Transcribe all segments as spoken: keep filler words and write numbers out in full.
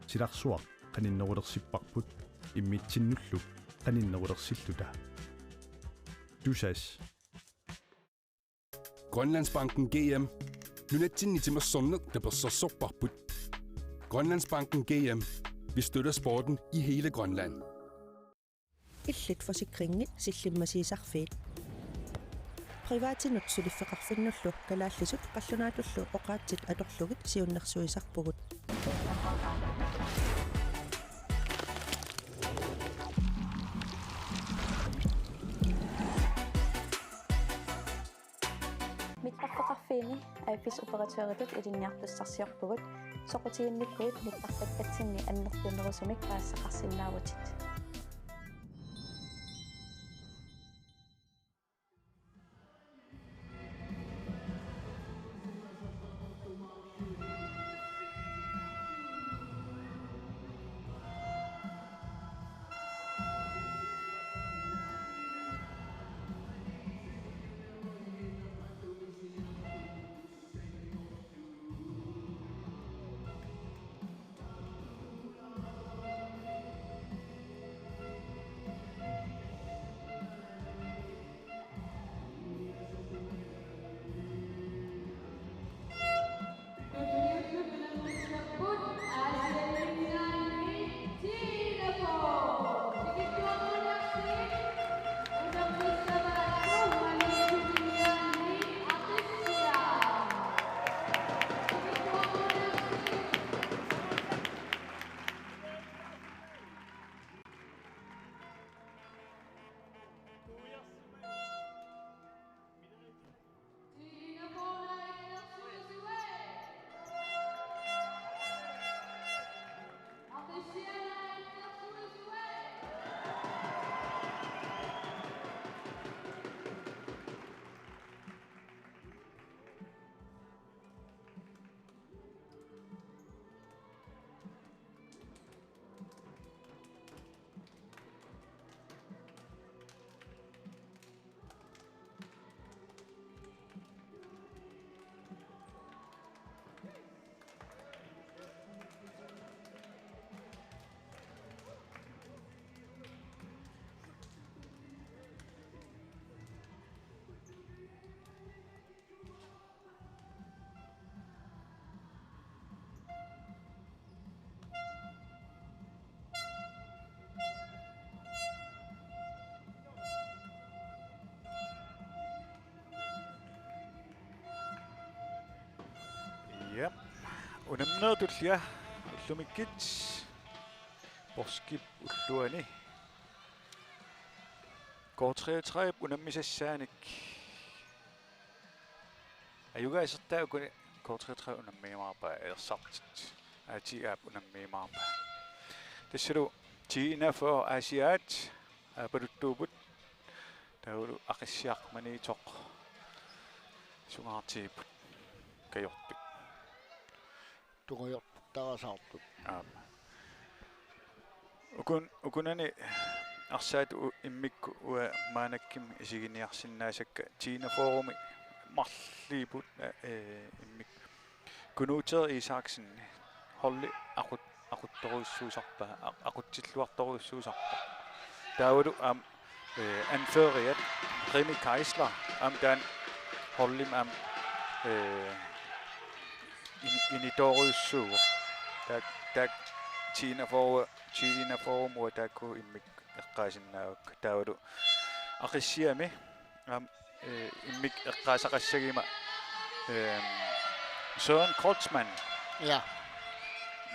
Silarsuaq qaninnerulersipparput immitsinnullu qaninnerulersilluta. Tusass. Grønlandsbanken G M. Nunatsinni timersorneq tapersersorparput. Grønlandsbanken G M. Vi støtter sporten i hele Grønland. Illit forsikringit sillimmasiisarfiit. Privatinut suliffeqarfinnullu kalaallisut qallunaatullu oqaatsit atorlugit siunnersuisarpugut. Mittarfeqarfiini A F S operatøritut ilinniartussarsiorpugut, soqutiginnikkuit mittarfakkatsinni annertunerusumik paasisaqarsinnaavutit. Ja. Unamminerit tulliat ullumikkut. Poorskip ulluani. K treogtredive unammisassaanik. Ajugaasartaa ukuni K treogtredive unammiumaarpaa, ersartit A T A-p unammiumaarpaa. Tassalu T enogfyrre Aasiaat aappaluttuupput. Taavalu Aqissiaq Maniitsoq sungaartigipput kajortut. Tungujorput tarasaartut. Aap. Ukun-, ukunani arsaat u-, immikkut uanga maannakkut isiginiarsinnaasakka T enogfyrremi marluupput, eh, immikkut. Knud Isaksen holdi aqut-, aquttorujussuusarpaa, aq-, aqutsilluartorujussuusarpaa. Taavalu aamma eh, anføreriat Remi Geisler, aamma taanna holdimi aamma, eh, in-, initoorujussuuvoq. Taak-, taakku T enogfyrre, T enogfyrremut taakku immikkut eqqaasinnaavakka. Taavalu Aqissiami aamma, eh, immikkut eqqaasaqassaguma, eh, Søren Kreutzmann. Ja.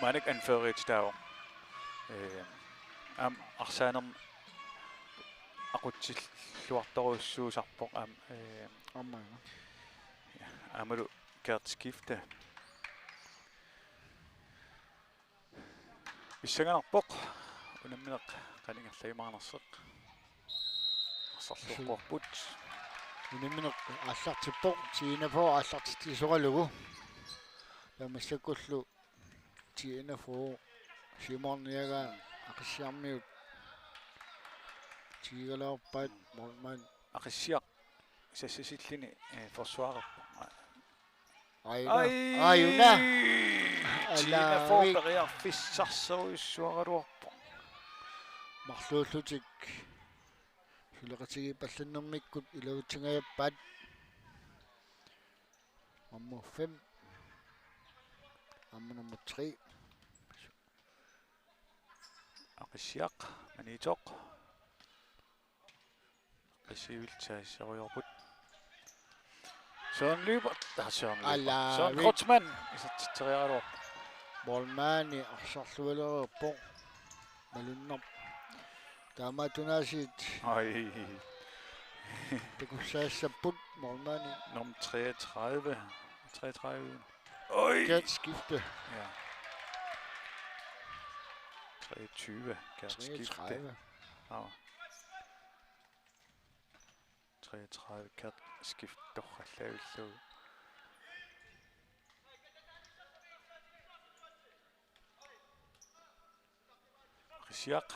Maannakkut anføreriat taava. Eh, aamma arsaanermi aqutsilluartorujussuusarpoq aamma, eh, aamma. Aammalu Gert Skifte. Pissanganarpoq unammineq qanoq ingerlajumaarnersoq. Arsarluarput. Unammineq aallartippoq, T enogfyrre aallartitsisoralugu. Taava massakkullu T enogfyrre siumoorniagaa Aqissiarmiut tiigaluarpaat, målmand. Aqissiaq sassasilluni, eh, forsvarerpoq. Aajuna. Ai! Aajuna. Tina Fogh periarfissarsiorujussuaraluarpoq. Marluullutik suleqatigiippallannermikkut iluatsingajappaat. Nummer fem. Aamma nummer tre. Aqissiaq, Maniitsoq. Aqissiaq saasserujoorput. Søren Lyberth. Ah, Søren Lyberth. Ala, Søren Kreutzmann. Isertitseriaraluarpoq. Målmandi arsarlualereerpoq. Malunnarpoq. Taamaattunaasiit. Ai. Takussaassapput målmandi. Nummer treogtredive. Treogtredive. Oj! Gert skifte. Ja. Treogtyve. Gert skifte. Treogtredive. Nå. Treogtredive. Gert skifte. Torrallavillugu. Aqissiaq.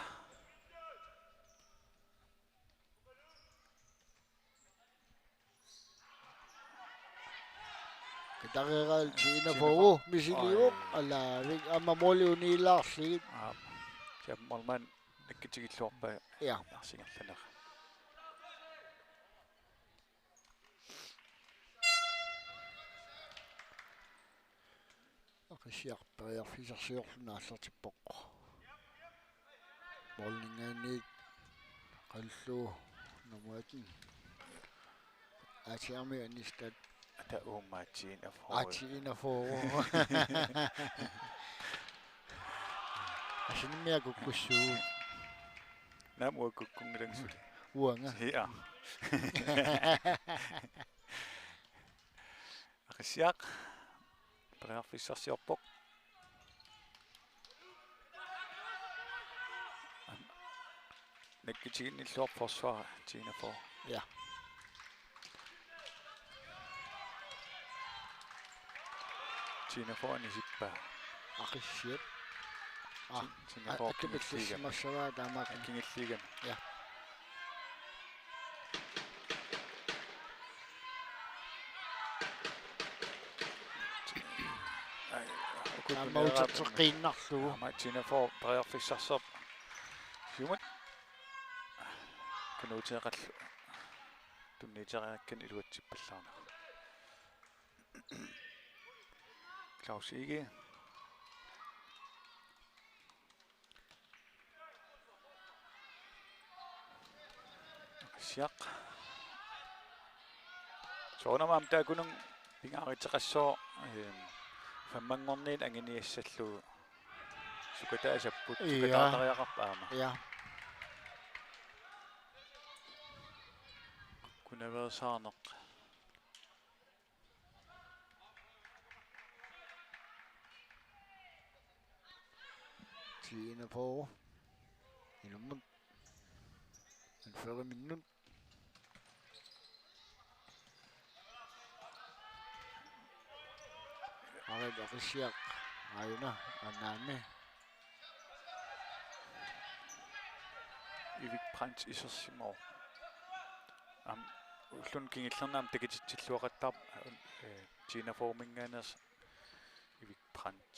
Katareeral Tina Fogh misiliivoq. Ai. Alaavik aamma måli uniilaarlugit. Aa. Siap målmand nakkutigilluarpaa. Ja. Arsingerlanera. Aqissiaq periarfissarsiorluni aallartippoq. Måliminngaanniit qallu nummer atten. Atiarmi anistat. Ata uummaat Tina Fogh. Tina Fogh. Asinimmiakukkussuugut. Naamik uanga kukkunngilagut suli. Uanga. Ja. Aqissiaq. Periarfissarsiorpoq. Nakkutiginnilluarpoq forsvar Tina Fogh. Ja. Tina Fogh anisippaa. Aqissiaq. Ah, Tina Fogh akipillissimassavaa taamaakku. Kingulliigami. Ja. Ai, aamma uterteqqiinnarlugu. Aamma Tina Fogh periarfissarsiorpoq. Siumut. Kanuuteeqallu. Tunniuteriakkani iluatsippallaarneq. Claus Egede. Siaq. Soorunami aamma taakkununnga pingaaruteqassooq, ehm, femmanngorniit anguniassallugu sukataasapput, ja, sukataartariaqarpoq aamma. Ja. Kunaveersaarneq. Tina Fogh. Ilummut. Anføreriminnut. Arit Aqissiaq. Aajuna. Annaami. Ivik Brandt isersimavoq. Aamma ulluni kingullerni aamma takutitsilluaqattaarpoq, eh, Tina Foghminngaanneersoq Ivik Brandt.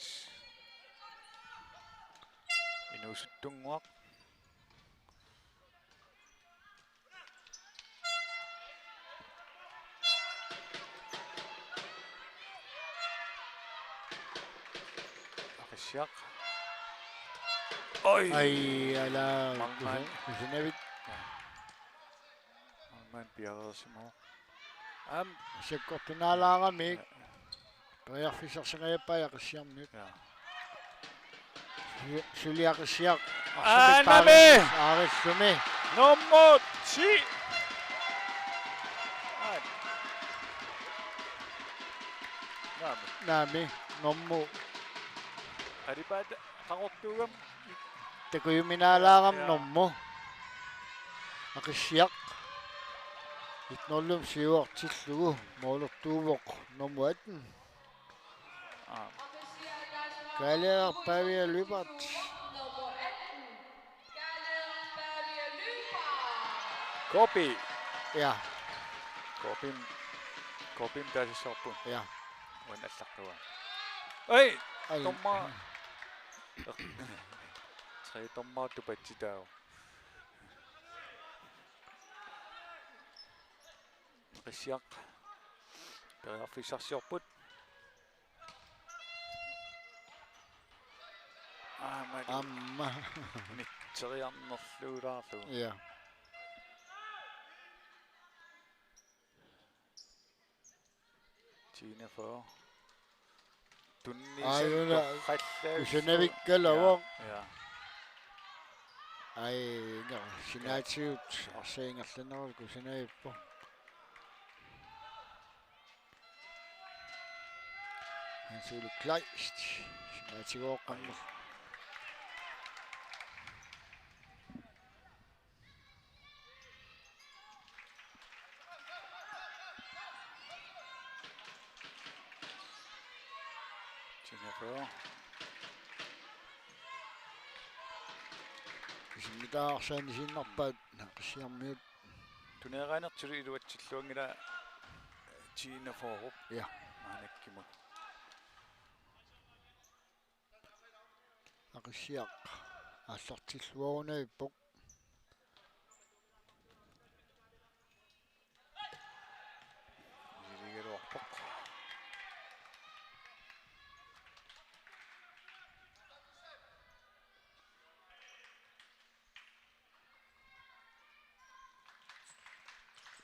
Inuusuttunnguaq. Aqissiaq. Oj. Ai, ala, målmand. Kusi-, kusinavik. Ja. Målmand piareersimavoq. Aamma. Sakkortunaalaaramik. Ja. Periarfissarsingajappaa Aqissiarmiut. Ja. Su-, suli Aqissiaq. Aannami! Aarissumi. Nummer ti. Ai. Naamik. Naamik. Nummer. Alipaat qaqortuugami. Takujuminaalaarami, ja, nummer. Aqissiaq. Et nul siuartillugu. Målertuuvoq nummer atten. Aa. Kaaleeraq Pavia Lyberth. K P. Ja. K P-mi, K P-mi taasissavarput. Ja. Uani allaqqavaa. Oj! Ai. Dommer. Tre dommer tupatsitaavoq. Aqissiaq. Periarfissarsiorput. Aamma. Aamma. Mitseriarnerluulaarlugu. Ja. Tiinafyrre. Tunniussat. Ai, una torrallaallu. Kusanavik kalavoq. Ja, ja. Ai, no, sinaatigut. Ja. Arsaq ingerlanerani kusanavippoq. Hans Ole Kleist. Sinaatigooqqammersoq. Tiinafyrre. Kisianni taava arsaq aniinnarpaat Aqissiarmiut. Tuneeraanertulu iluatsilluanngilaq Tiinafyrre. Ja. Maannakkut. Aqissiaq aallartilluarunavippoq. Misiligaluarpoq.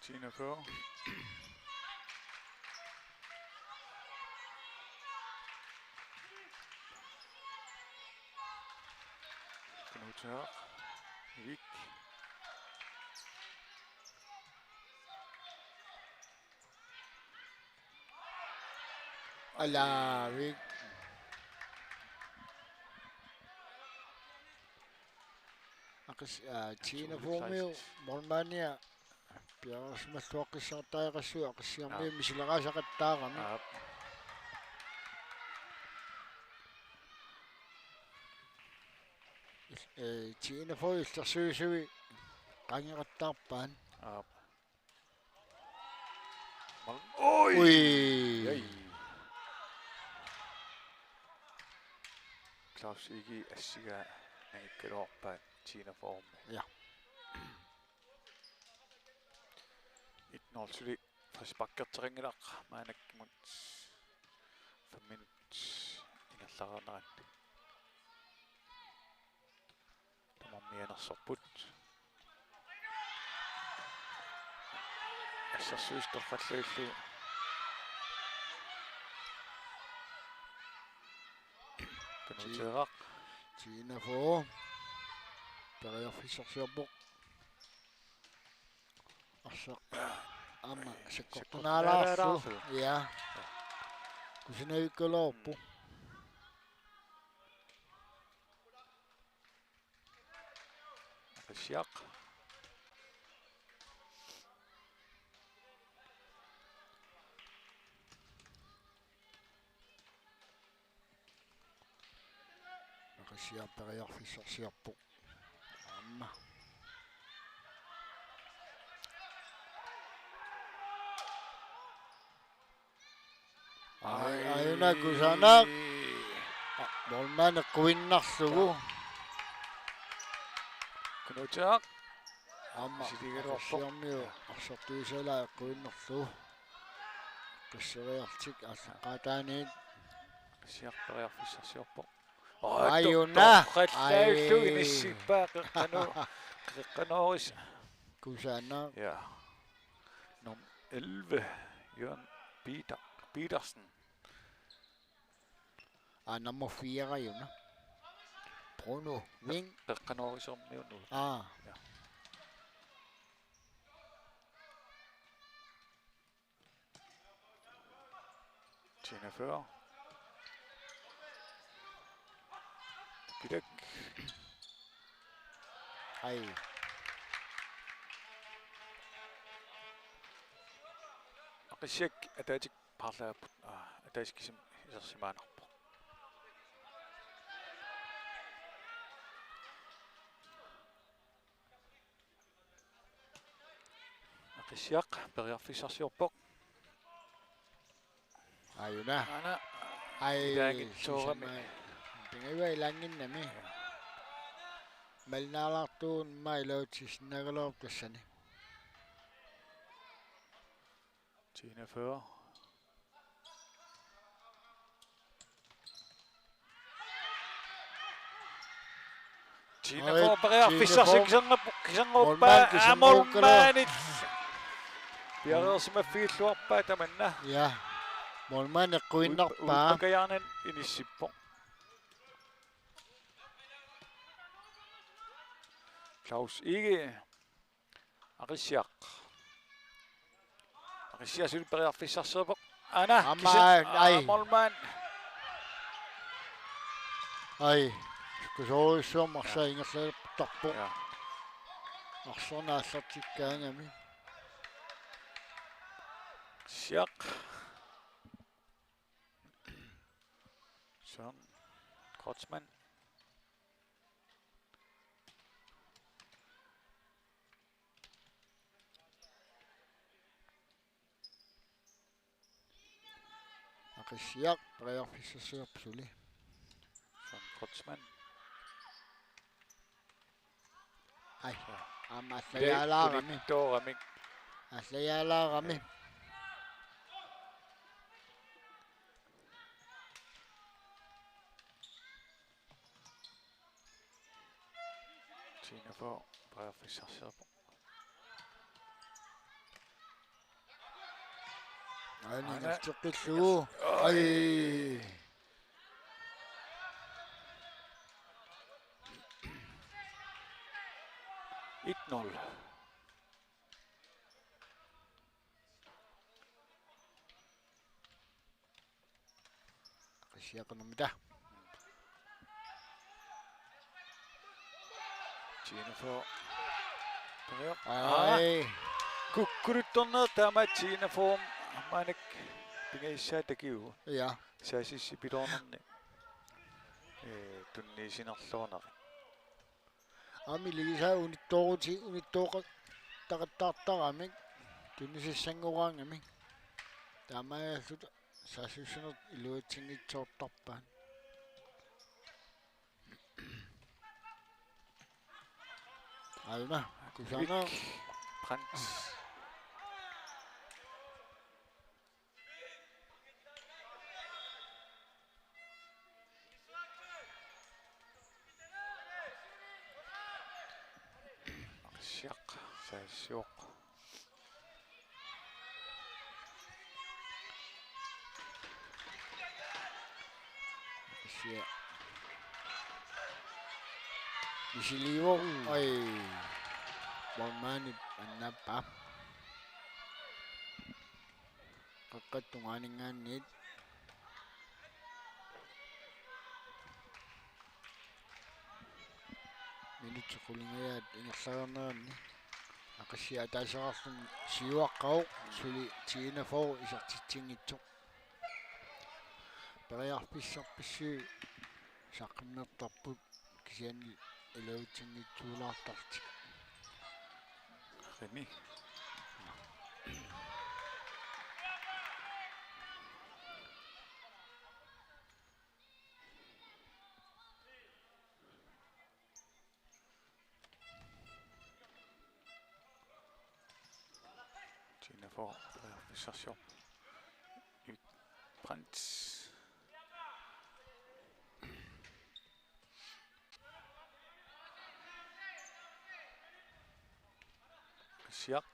Tiinafyrre. Knuthaq. Ivik. Alaavik. Aqis-, aa, Tiinafyrremiut målmandia piareersimalluaqqissaartut taakku Aqissiarmiut, aa, misileraasaqattaarami. Aap. Il-, ee, Tiinafyrre illersuisui qaangeqattaarpaat. Aap. Mal-, ui! Ui! Ai. Claus Egede assigaa nangikkaluarpaat Tiinafyrremi. Ja. Et nul suli frisparkerteqanngilaq maannakkut fem minut ingerlareerneranni. Tamarmianersorput. Assersuisut torrallagillugu. Knuthaq. Tiinafyrre. Periarfissarsiorpoq. Arsaq. Aamma sakkortunaalaarlugu. Sakkortunaalaarlugu. Ja. Kusinavikkaluarpoq. Aqissiaq. Aqissiaq periarfissarsiorpoq. Aamma. Ai, ai, una kusanaq. Ai. Målmand eqquinnarlugu. Knuthaq. Aamma. Misiligaluarpoq. Aqissiarmiut arsartuisalaa eqquinnarlugu. Qasseriarlutik aallaqqaataaniit. Aqissiaq periarfissarsiorpoq. Aa, ai, to-, una. Torrallaallu. Ai. Inissippaa qeqqanoo-, qeqqanoorisa. Kusanaq. Ja. Nummer elleve, Jørgen Peter, Petersen. Aa, nummer fire, una. Bruno Wing. Qeqqanoorisormiunut. Aa. Ja. Tiinafyrre. Pitak. Ai. Aqissiaq ataatsik paarlaapput. Aa, ataatsip kisimi isersimaannarpoq. Aqissiaq periarfissarsiorpoq. Aajuna. Aana. Ai, ilaanngitsoorami. Sisamat. Pingajuat ilaannginnami. Malinnaalaartuuvoq immaqa iluatsissinnaagaluarpoq tassani. T-41. T-41 periarfissarsi. T-41. Kisianni-, kisianni-, målmand, kisianni-, målmandit. Piareersimaffigilluarpaa tamanna. Ja. Målmand eqquinnarpaa. Uippakajaarnani inissippoq. Claus Egede. Aqissiaq. Aqissiaq suli periarfissarsiorpoq. Aana, aamma kisianni, ai. Aa, målmand. Ai, kusoorujussuarmik arsaq, ja, ingerlalertarpoq. Ja. Arsaq aallartikkaangami. Aqissiaq. Søren Kreutzmann. Aqissiaq, periarfissarsiorpoq suli. Søren Kreutzmann. Ai, aamma allajaalaarami. Ulittoorami. Allajaalaarami. T-41 periarfissarsiorpoq. Aana. Aana. Ingerlateqqillugu. Ai. Et nul. Aqissiaq qanormita. T-41. Periarfissaq. Ai. Kukkuluttorneq taama T-41 maannakkut pingajussaat takuuvoq. Ja. Saassussipiloornerni. Ee, tunniussinerluuneri. Aamma iligisaat unittooruti-, unittooqattaqattaartaramik tunniussanngoraangamik. Taamaalilluta saassussineq iluatsinngitsoortarpaat. Aana, kusanaq. Brandt. Aqissiaq, saassussiaq. Aqissiaq. Misiliivoq. Mm. Ai. Målmandip annaappaa. Qaqqap tungaaninngaanniit. Minutsit qulingajaat ingerlareerneranni Aqissiaq ataaseqarluni siuaqqavoq, suli T-41 isertitsinngitsoq. Periarfissarpassuit saqqummertarput. Kisianni iluatsinngitsuulaartarlutik. Remi. T-41, periarfissarsiorpoq. Brandt. Aqissiaq.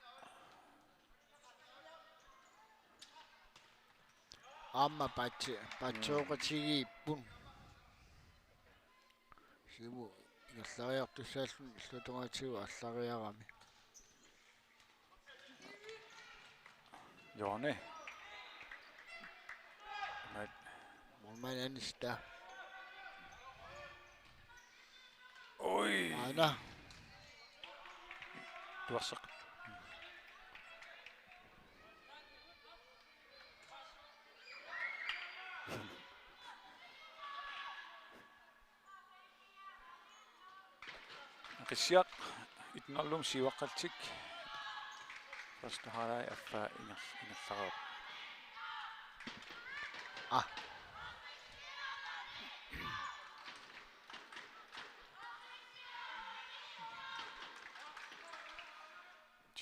Aamma paatsi-, paatsooqatigiipput. Siumut ingerlariartussaalluni illuatungaatigut aallariarami. Jone. Mat. Målmand Anista. Oj. Aana. Tuarseq. Aqissiaq et nul-imut siuaqqallutik. Første halvleg affaa inger-, ingerlareerpoq. Ah.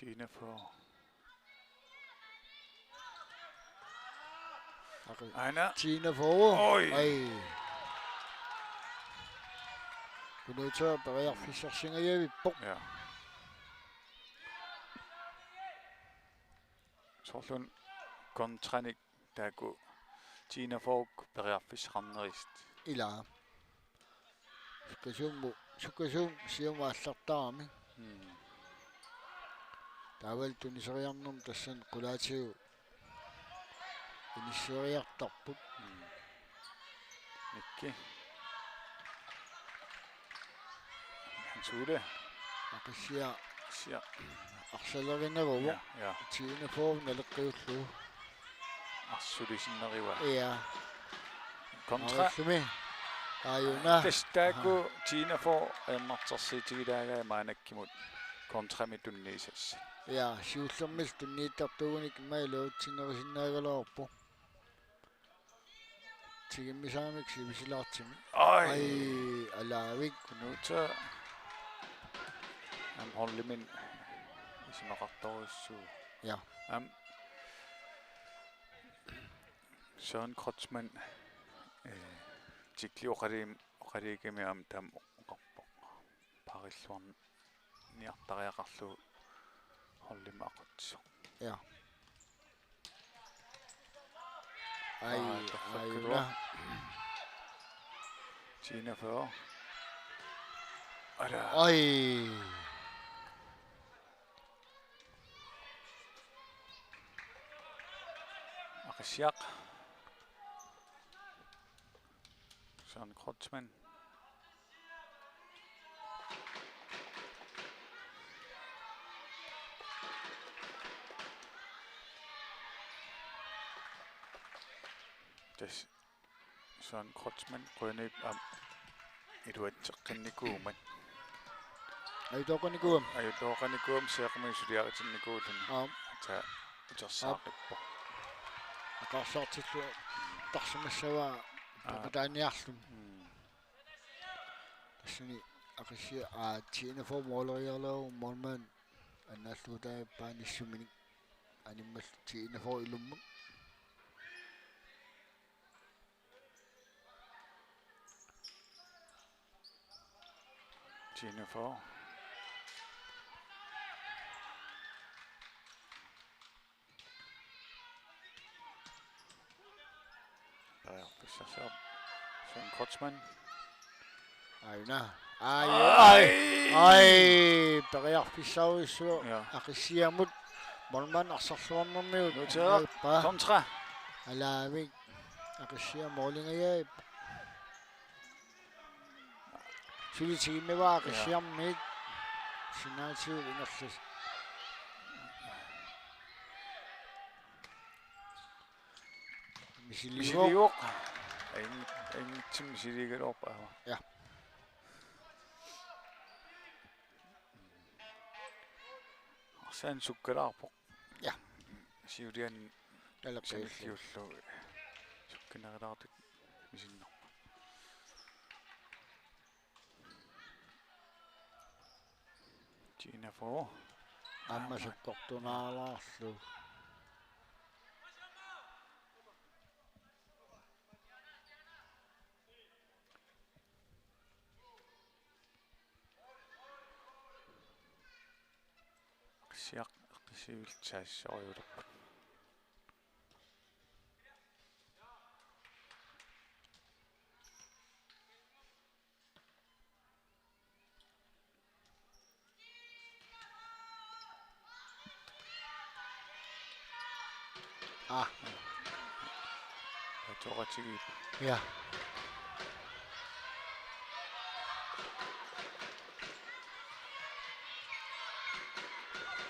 T-enogfyrre. Okay. Aana. T-enogfyrre. Oj. Ej. Kunuutsa periarfissarsingajavipput. Ja. Soorlu kontranik taakku T-enogfyrre periarfissaqarnerisut. Ilaa. Sukkasuummi, sukkasuummi siumut aallartarami. Mm. Taavalu tuniseriarnermi tassani qulaatigut inisseriartarput. Mm. Mikki. Hans Ole. Aqissiaq Sia. arsalerinagu. Ja, ja. T-enogfyrre naleqqiullugu. Arsulisinnerivaa. Ja. Kontra. Arullumi. Aajuna. Tassa taakku T-enogfyrre ajornartorsiutigilaarput maannakkut kontramik tunniussasut. Ja, siullermillu tunniuttartuugunik immaqa iluatsinnerusinnaagaluarpoq. Tigummisaramik sivisuumik. Oj. Ej, alaavik. Kunuutsa. Aamma holdiminni isumaqartorujussuuvoq. Ja. Aamma Søren Kreutzmann, eh, tikli oqaluum-, oqaluugami aamma taama oqarpoq. Paarilluarniartariaqarlugu holdimut aqutsisoq. Ja. Ej, Aa, torrakkaluaq. aajuna. T-enogfyrre. Ala. Oj. Aqissiaq. Søren Kreutzmann. Tassa Søren Kreutzmann qujanaq aamma iluatseqqinnikuummat. Ajutooqanikuugami. Ajutooqanikuugami seeqqumiik suliaritinnikuulluni. Aap. Taa utersaaqippoq. Aqarsartillu tarsimassavaa Aap. peqataaniarluni. Mm. Tassani Aqissiaq, aa, T-enogfyrre måleriarlaagu målmand annaalluutaappaa nissuminik animmallu T-enogfyrre ilummut. T-enogfyrre. Periarfissarsiorpoq. Søren Kreutzmann. Aajuna. Ej, Ej. ej. Ej, periarfissarujussuaq. Ja. Aqissiamut. Målmand arsarluarnermigut. Nutera. Ippa. Kontra. Alaavik. Aqissiaq målingajaap. Suli tigummivaa Aqissiarmiit. Sinaatigut ingerlas. Misiliivoq. Misiliivoq. Ing-, ingitsim misiliigaluarpaa. Ja. Arsaq sukkalaarpoq. Ja. Siuliani Naleqqiullugu. Sanilliullugu. Sukkanerulaartut misinnarpoq. T-enogfyrre. Aamma sakkortunaalaarlugu. Aqissiaq, Aqissiaq saassussiorput. Ah. Atoqatigiit. Ja.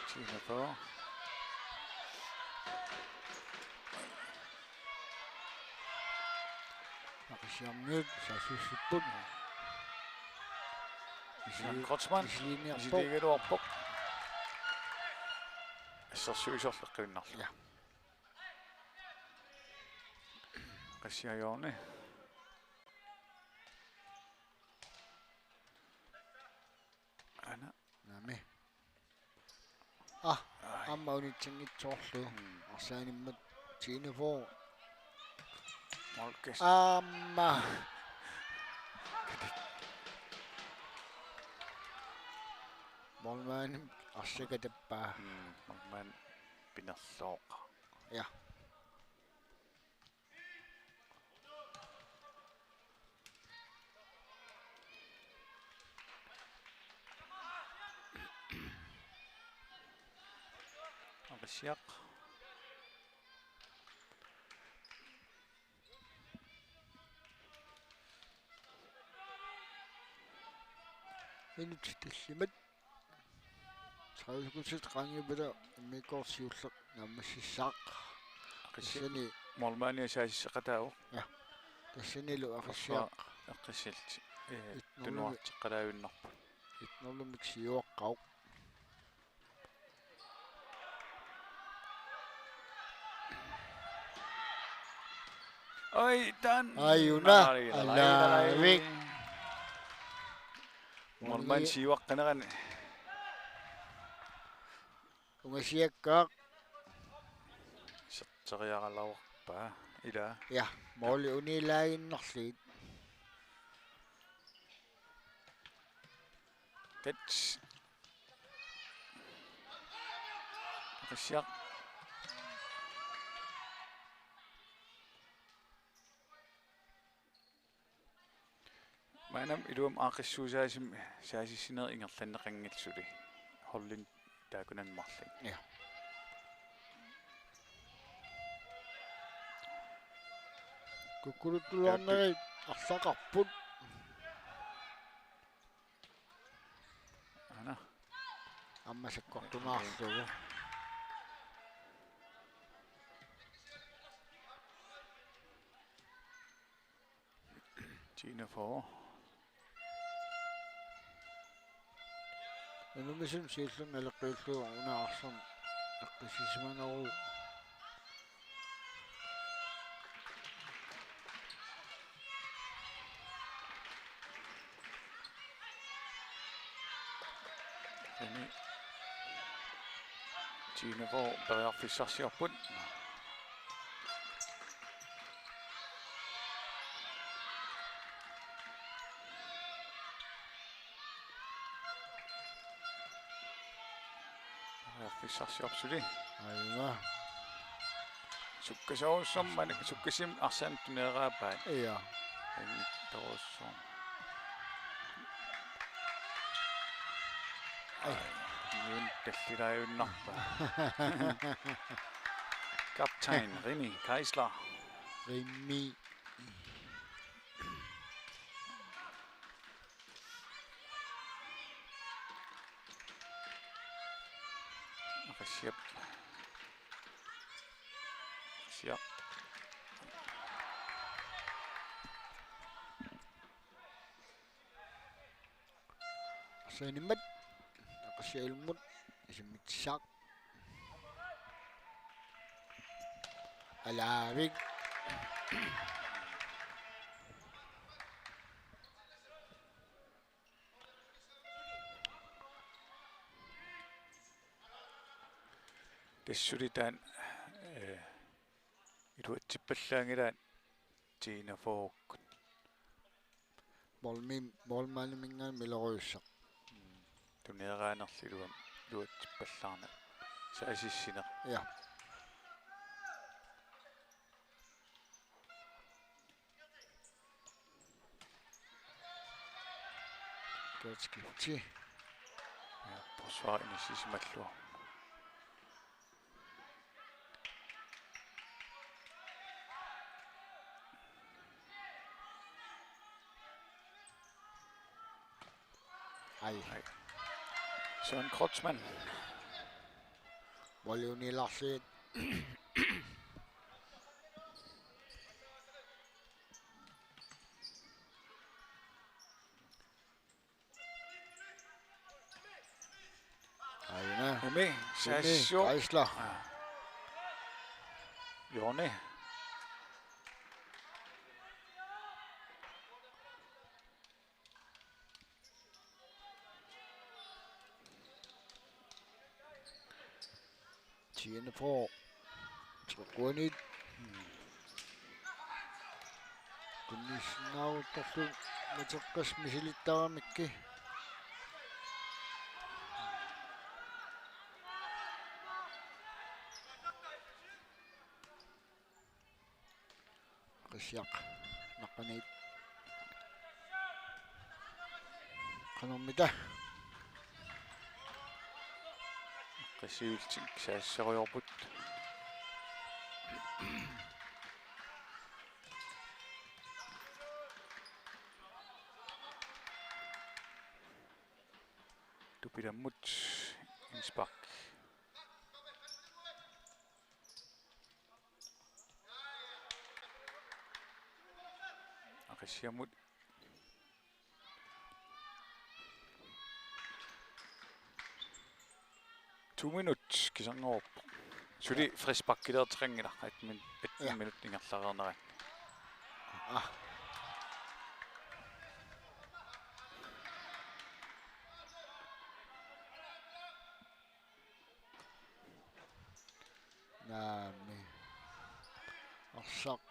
T-enogfyrre. Aqissiarmiut saassussipput. Søren Kreutzmann. Misiliiniarpoq. Misiliigaluarpoq. Assersuisorlu eqqivinnarlugu. Ja. Aqissiaq hjørne. Aana. Naamik. Ah, Aamma unitsinngitsoorlu. Mm. Arsaanimmat Tine Fogh. Markus. Aamma. Målmandip arsaq katappaa. Mm, målmand pinerlooq. Ja. Aqissiaq. Minutsit tallimat. Tredive sekundit qaangiuppata immikkoortoq siulleq naammassissaaq. Aqissiaq. Tassani målmandi saasisseqataavoq. Ja. Tassanilu Aqissiaq. Aqissiaq. Eh, et nul. Tunuarteqqalaavinnarpoq. Et nul-imik siuaqqavoq. Oj, taanna. Ai, una. Nalai, nalai, nalai. Alaavik. Målmand siuaqqinerani. Ungasiakkaaq. Serteriaraluarpaa, ila. Ja, måli unilaaginnarlugit. Kats. Aqissiaq. Maanna iluamik aaqqissuussaasimavoq saasissineq ingerlanneqanngilaq suli. Holdit taakkunannga marluk. Ja. Kukkuluttuulaarnerit arlaqarput. Aana. Aamma sakkortumaarlugu. Tine Fogh. Unammisut siullermik naleqqiullugu una arsaq eqqissisimaneruvoq. Ini Tine Fogh periarfissarsiorput. Periarfissarsiorput suli. Aajuna. Sukkasoorujussuarmik, sukkasuumik arsaannik tunioraapaat. Ja. Inngittorujussuarmik. Ai. Nuun tallilaajunnarpaa. Kaptajn Remi Geisler. Remi. Aqissiaq. Aqissiaq. Arsaanimmat. Aqissiaq ilummut. Isimmitsissaaq. Alaavik. Tassa suli taanna, eh, iluatsippallaanngilaat Tine Foghikkut. Målmi-, målmandiminngaanniit miloriussaq. Mm. Tunioraanerlu iluam-, iluatsippallaarneq. Saasissineq. Ja. Godt skifte. Ja, forsvar inissisimallugu. Ai. Ai. Søren Kreutzmann. Måli unilaarlugit. Aajuna. Umi, Umi, saasissuaq. Geisler. Aa. Joni. Tiende for. Trequanit. Tunniussinnaaguttorlu mateqqas misilittaramikki. Aqissiaq naqqaniit. Qanormita. Aqissiullutik saasserujoorput. Tupilammut indspark. Aqissiamut. To minut kisianni. Suli frisparkilerteqanngilaq, et min-, et Ja. minut ingerlareernerat. Ah. Naamik. Arsaq.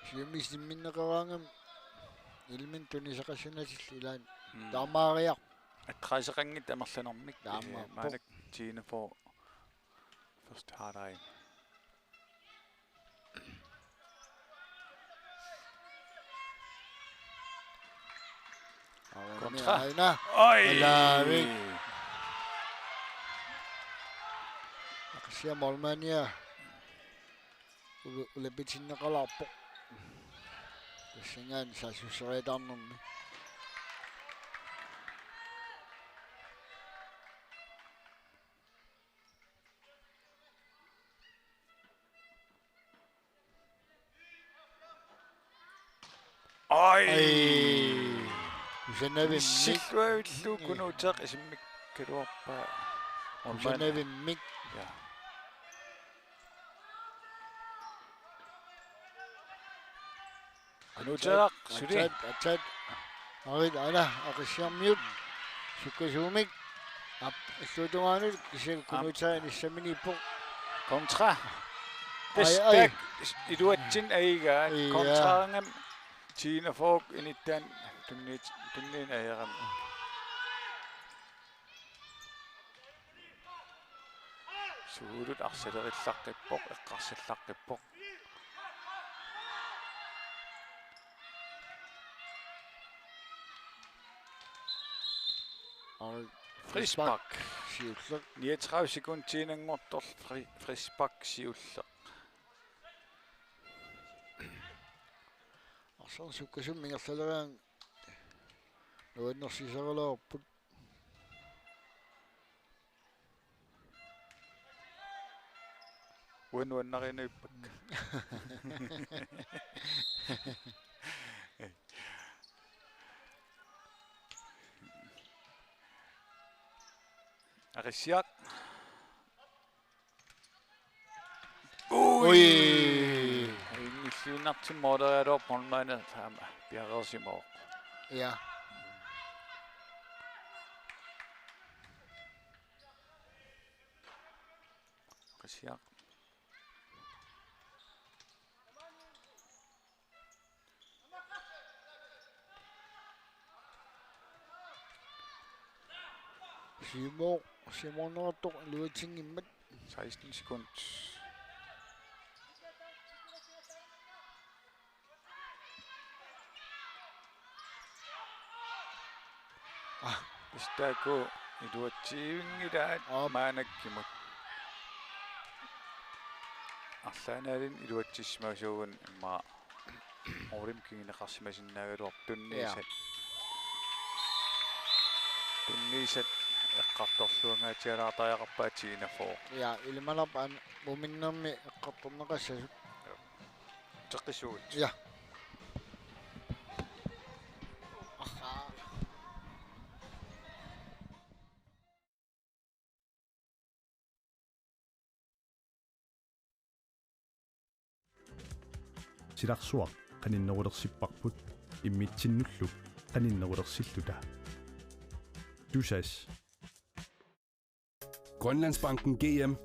Siumik imminneqaraangami ilmin tunisaqassanatilluni ilaanni. Mm. Taamaariarpoq. Attraaseqanngitsoq amerlanermik. Taamaappoq. Eh, maannakkut tiende for første halvleg. Aamma Kontra. Aina. Oj! Alaavik. Aqissiaq målmandia. Ula-, ulapitinneqalaarpoq. Tassunga saassusseriataarnermi. Oj! Ej. Kusannavimmik. Missilluavillu Ej. Kunuuteq isimmikkaluarpaa. Kusannavimmik. Ja. Kunuuteeraq, suli. Atsat, atsat. Arit, ala, Aqissiarmiut. Sukkasuumik. Aap, illuatungaanut, kisianni Aap. Kunuuteeraq inissaminiippoq. Kontra. Aj, aj. Testak, iluatsin ajugaat. Ja. Kontraangami tiende for inittaan tunniit-, tunniit ajugaat. Suulut arsalerillaqqippoq, eqqarsallaqqippoq. Og frispark. Siulleq. Niogtredive sekundiinnanngortoq fri-, frispark siulleq. Arsaq sukkasuumik ingerlaleriarluni nuannersisareerput. Uan nuannarineq ippak. Aqissiaq. Ui! Ui! Ingilluinnartumik målerialuarpoq målmandi aamma piareersimavoq. Ja. Aqissiaq. Simo, Simo Norto, Luatsingimmat. Seksten sekund. Ah. Pistaaku iluatsiivinngilaat Aap. Maannakkut. Arlaannaalluunniit iluatsissimasuugut immaqa Olim kingineqarsimasinnaagaluarpoq tunniusat. Ja. Tunniusat eqqartorluangaatsialaartariaqarpaat tiende for. Ja, ilimanarpoq an-, muminnermi eqqartorneqassasut. Teqqissuugut. Ja. Aha. Silarsuaq qaninnerulersipparput immitsinnullu qaninnerulersilluta. Tusass. Grønlandsbanken G M,